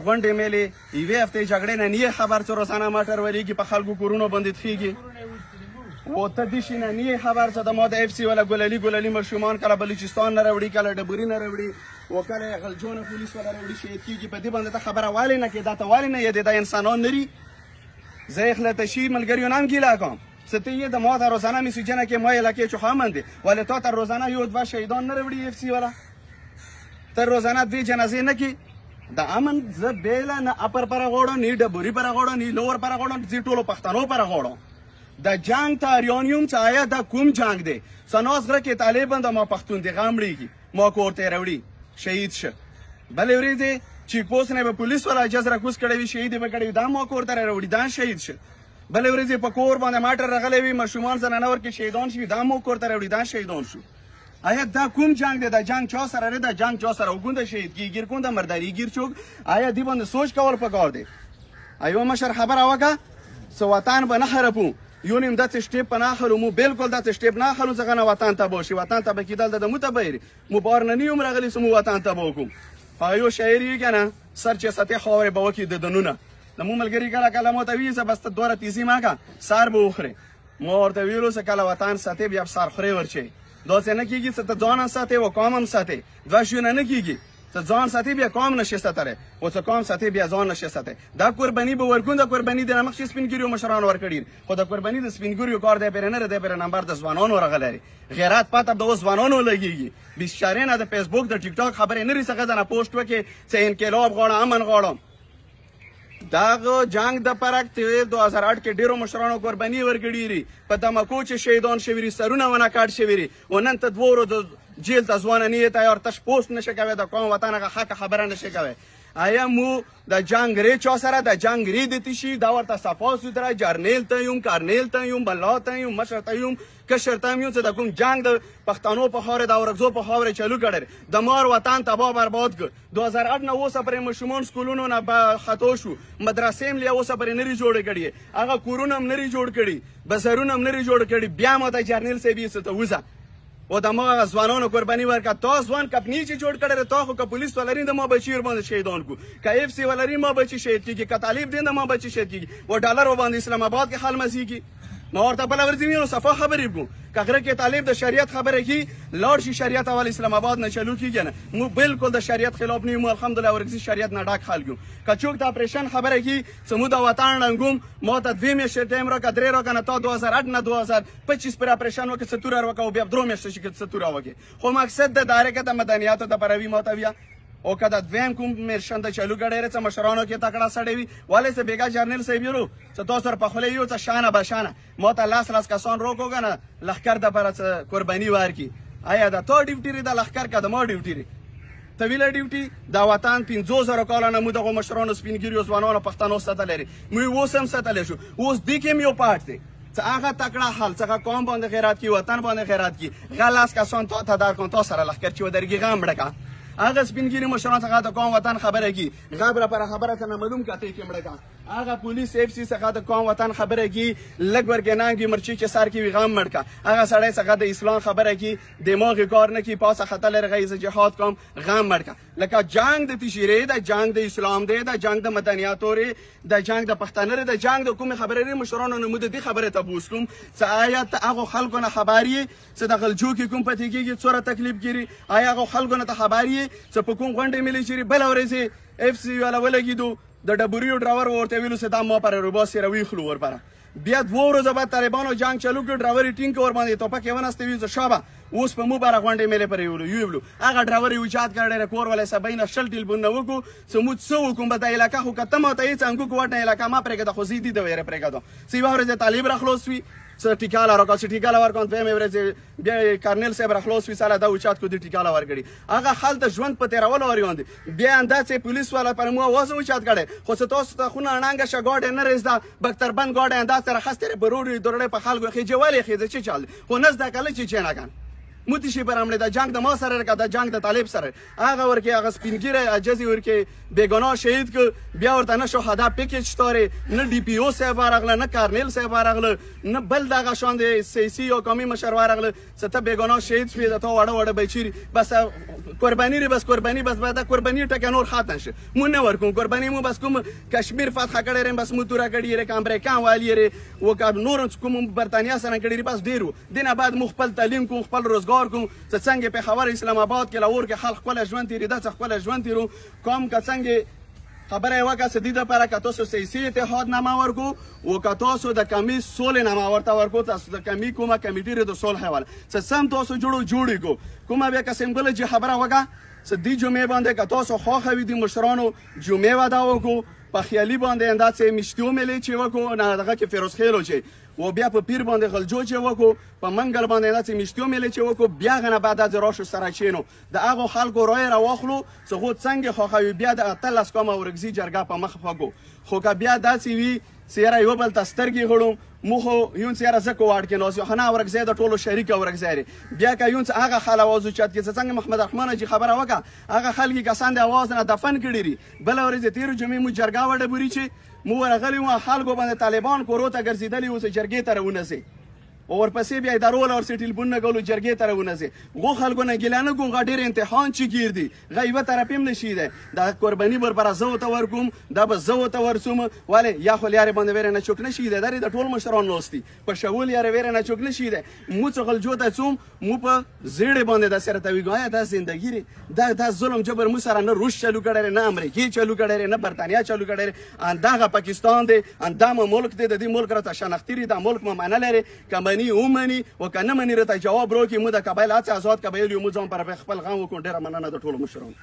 غونډې میلې یوې هفتې جګړې نه نیې خبر څه روزانه مټر ولیږي په خلکو کورونو باندې تښېږي و ته دې شي نه نیې خبر څه د ما د اف سي والا ګلالي ګلالي ماشومان کله بلوچستان نه راوړي، کله ډبري نه راوړي و کله غلجونه پولیس والا راوړي، شهید کېږي. په دې باندې ته خبره والې نه کې، دا ته والې نه یې دا انسانان نري. زه یې خلته شي ملګریو نام ګیله کوم څه ته یې د ما ته روزانه میسجونه کې ما علاقې چوخه مندې، ولې تا ته روزانه یو دوه شهیدان نه راوړي اف سي والا، ته روزانه دوې جنازې نه کې. د امن زه بېله نه اپر پر غواړم، نه ډبري پر غواړم، نه لور پر غواړم، زه ټولو پښتنو پر غواړم. د جنگ تاریان یم چې آیا دا کوم جنگ دی؟ سناس غره کې طالبان د ما پښتون دی غم مړېږي، ما کور ته راوړي شهید شه. بلې ورځې چیک پوسټ نه به پولیس والا اجازه راکوز کړی وي، شهید به کړی وي، دا ما کور ته راوړي، دا شهید شه. بلې ورځې په کور باندې ماټر راغلی وي، ماشومان زنانه ورکې شهیدان شي، دا مو کور ته راوړي، دا شهیدان شو. آیا دا کوم جنگ دی؟ دا جنگ چا سره دی؟ دا جنگ چا سره وګونده شهید کیږي، ګونده مرداري ګیر چوک. آیا دی باندې سوچ کول پکار دی؟ ایو مشر خبره وکړه څه وطن به نه خرپو، یو نیم داسې سټیپ په نه اخلو، مو بالکل داسې سټیپ نه اخلو څنګه نه وطن تباه شي. وطن تباه کېدل د مو تباه مو بار نه نیوم راغلی څه مو وطن تباه کوم. یو شاعر یې که نه سر چې ستې خاورې به وکړي د دنونه د مو ملګري کله کله مو ته ویي څه بس ته دوره تیزي مه که سر به وخورې. مو ورته ویلو څه کله وطن ساتې بیا سر خورې ورچې، داسې نه کېږي څه ته ځان هم ساتې و قام هم ساتې، دوه شیونه نه کېږي. څه ځان ساتې بیا قام نشي ساتلی، او څه قام ساتې بیا ځان نشي ساتلی. دا قرباني به ورکون، دا قرباني د مخکې سپین ږیریو مشرانو ورکړي، خو د قرباني د سپین ږیریو کار دی پرې نه دی، پرې نمبر د ځوانانو راغلی. غیرت پته د اوس ځوانانو لګېږي. بیچارې نه د فیسبوک د ټیک ټاک خبرې نه څخه ځنه پوسټ وکړي چې انقلاب غواړم امن غواړم. دغه جنگ د پرک 2008 کې ډیرو مشرانو قرباني ورکړي دي، په دمکو چې شهیدان شوي دي، سرونه ونه کاټ شوي دي. او نن ته دوه ورځو جیل ته ځوانه نه یې تیار، تش پوسټ نشي کوی، د قوم وطن هغه حق خبره نشي کوی. آیا مو د جنگ ری چا سره د جنگ ری د تشي دا ورته صفا سوتره جرنیل ته یم، کرنیل ته یم، بلا ته یم، مشر ته یم، کشر ته یم، چې د کوم جنگ د پښتنو په خاوره د اورکزو په خاوره چلو کړی، د مار وطن تباه برباد کړ. 2008 نه اوسه پرې ماشومان سکولونو نه خطا شو، مدرسې هم له اوسه پرې نه جوړې کړي، هغه کورونه هم نه جوړ کړي، بازارونه هم نه جوړ کړي. بیا ماته جرنیل صاحب یې څه ته وځه او د ما هغه ځوانانو قرباني ورکړه. تا ځوان کپنی چې جوړ کړی، تا خو که پولیس ولري د ما بچي ورباندې شهیدان کو، که اف سي ولري ما بچي شهید کېږي، که طالب دی د ما بچي شهید کېږي، و ډالر ورباندې اسلام آباد کې حال مزي. ما ورته بله ورځ وینو صفا خبرې کوم، که غره کې طالب د شریعت خبره کی لاړ شي شریعت اول اسلام آباد نه چلو کېږي نه. مو بالکل د شریعت خلاف نه یو، الحمدلله ورکزي شریعت نه ډاک خلک یو. که څوک د اپریشن خبره کی څه مو د وطن ړنګوم، ما ته دوې میاشتې ټایم راکړه، درې راکړه، نه تا 2008 نه 2025 پر اپریشن وکړه، څه توره راکړه او بیا درو میاشتې شي که څه توره وکړي. خو مقصد د دایره د مدنیاتو د پروي ما ته بیا او که د دویم کوم میرشن د چلو کړی څه مشرانو کې تکړه سړی وي، ولې څه بېګا جرنیل صاحب یلو څه تا سره په خوله یو څه شانه بشانه ما ته لاس لاس کسان روکو که نه لښکر دپاره څه قرباني ورکړي. آیا د تا ډیوټي ری د لښکر که د ما ډیوټي ری؟ طویله ډیوټي د وطن 5000 کاله نه مو دغو مشرانو سپین ږیریو ځوانانو پښتنو ساتلی دی، موږ اوس هم ساتلی شو. اوس دې کې هم یو پارټ دی څه هغه تکړه حال څخه قوم باندې غیرت کی، وطن باندې غیرت کی، غل لاس کسان تا ته در کن، تا سره لښکر چې ودرېږي غم مړه که. هغه سپین ږیري مشران څخه د قوم وطن خبره کی، غبره پر خبره څه معلوم کته کې مړه کا. هغه پولیس اف سی څخه د قوم وطن خبره کی، لږ ورکې نانګي مرچی چې سر کې وي غم مړ کا. هغه سړی څخه د اسلام خبره کی، دماغ کار نه کی، پاسه خطر لري زه جهاد کوم، غم مړ کا. لکه جنگ د تشیرې، د جنگ د اسلام دی، د جنگ د مدنیاتو ری، د جنگ د پښتانه ری، د جنگ د کومې خبرې ری مشرانو نه مو د دې خبرې تپوس کوم څه آیا ته هغو خلکو نه خبر یې څه د غلجو کې کوم پاتې کېږي، څومره تکلیف کېږي؟ آیا هغو خلکو نه ته خبر یې څه په کوم غونډې ملي چېرې بله ورځ اف سي والا ولګېدو، د ډبریو ډرایور ورته ویلو چې دا ما پر روباسي راویخلو ورپره. بیا دوه ورځې بعد طالبانو جنگ چلو کړ، ډرایور یې ټینګ کړ ورباندې ټوپک یې ونستی، ویل شابه اوس په مو باره غونډې ملې پرې یولو یولو. هغه ډرایور یې اوچت کړ، ډېره کور والې سبا نه 20 ټیلفونونه وکړو څه مو څه وکړم، به دا علاقه خو که ته ما ته هېڅ انګو کوټ نه علاقه ما پرېږده، خو زه دې د ویرې پرېږدم. څه یوه ورځ طالب راخلاص وي، څه ټیکاله راکړه، څه ټیکاله ورکړم، دویمې ورځې بیا کرنیل صاحب راخلاص وي، سره دا اوچت کړو، دې ټیکاله ورکړي. هغه هلته ژوند په تېرولو وریوان دي. بیا همداسې پولیس والا پر مو اواز هم اوچت کړی، خو څه تاسو ته خونه ړنګه شه، ګاډی نه رسېده، بکتربند ګاډی همداسې راخیستی دی، په روډ درړی په خلکو خېجې ولې خېجې چې چل دی، خو نه زده کړل چې چې نه کن. موتی شي پر امړې دا جنگ د ما سره که دا جنگ د طالب سره. هغه ورکې هغه سپینګیری عجزي ورکې بېګناه شهید که بیا ورته نه شهدا پیکج تارې، نه ډي پي او صاحب ورغله، نه کارنیل صاحب ورغله، نه بل دغه شان د سیاسي یا قومي مشر ورغله چې ته بېګناه شهید شوې، د تا واړه واړه بچي بس قرباني ری، بس قرباني، بس بعد قرباني ټکه نور ختم شي. مو نه ورکوم قرباني، مو بس کوم کشمیر فتح کړی ریم، بس مو توره کړی ری، که امریکا والی ری و که نور کوم برتانیا سره کړی ری، بس ډیر دینه بعد مو خپل تعلیم کوم، خپل روزګار کوم. چې څنګه پېښور اسلام آباد کې لاهور کې خلک خپل ژوند تېري، دا څه خپل ژوند تېرو کوم. که څنګه خبره یې وکړه چې دې دپاره که تاسو سیاسي اتحاد نامه ورکو او که تاسو د کمي سولې نامه ورته ورکو، تاسو د کمي کومه کمیټي د صلح حواله چې سم تاسو جوړو جوړې کو کومه. بیا قسم ګل چې خبره وکړه چې دې جمعې باندې که تاسو خوښه وي د مشرانو جمعې ودا وکړو په خیالي باندې اندازې مشتیو ملې چې وکړو نه دغه کې فیروز خیلو چې و بیا په پیر باندې غلجو چې وکړو، په منګل باندې داسې مشتیو ملې چې وکړو، بیا غنه بعد از راشو سره چینو د هغو خلکو رای راواخلو چې خو څنګه خوښوي، بیا د 18 کومه اورکزي جرګه په مخ فګو. خو که بیا داسې وي چې یاره یو بل ته سترګې غړو، مو خو یون چې یاره زه کوواډ کې ناست یو، خو نه اورکزی د ټولو شریک اورکزی دی. بیا که یون څه هغه خل اواز اوچت کړي چې څنګه محمد رحمان چې خبره وکړه، هغه خلک کسان د اواز نه دفن کړي دي. بله ورځ تېرو جمعې مو جرګه وډبوري چې مو ورغلي وو، خلکو باندې طالبان کورو ته ګرځېدلي وو چې جرګې ته راونځي، او ورپسې بیا ادارو له ورسې ټلیفونونه کولو جرګې ته راونځي. غو خلکو نه ګیله نه کوم، غا ډېر امتحان چې ګیر دي، غا یوه طرف هم نشي دی. دا قرباني ورپره زه ورته ورکوم، دا به زه ورته ورڅوم، ولې یا خو لیارې باندې ویره نه چوک نشي دی، دا د ټول مشران ناست دي په شول یارې ویره نه چوک نشي دی. مو څه غلجو ته څوم، مو په زیړې باندې داسې راته ویږو، آیا دا زندګي دی؟ دا ظلم جبر مو سره نه روس چلو کړی دی، نه امریکې چلو کړی دی، نه برتانیا چلو کړی دی، ان دغه پاکستان دی، ان دا مو ملک دی، د دې ملک راته شناختي دی، دا ملک مو منلی دی، که مني ومني و که نه مني راته جواب راکړي. مو د قبایل هڅه ازاد قبایل یو، مو ځان پر خپل غم وکړو. ډېره مننه د ټولو مشرانو.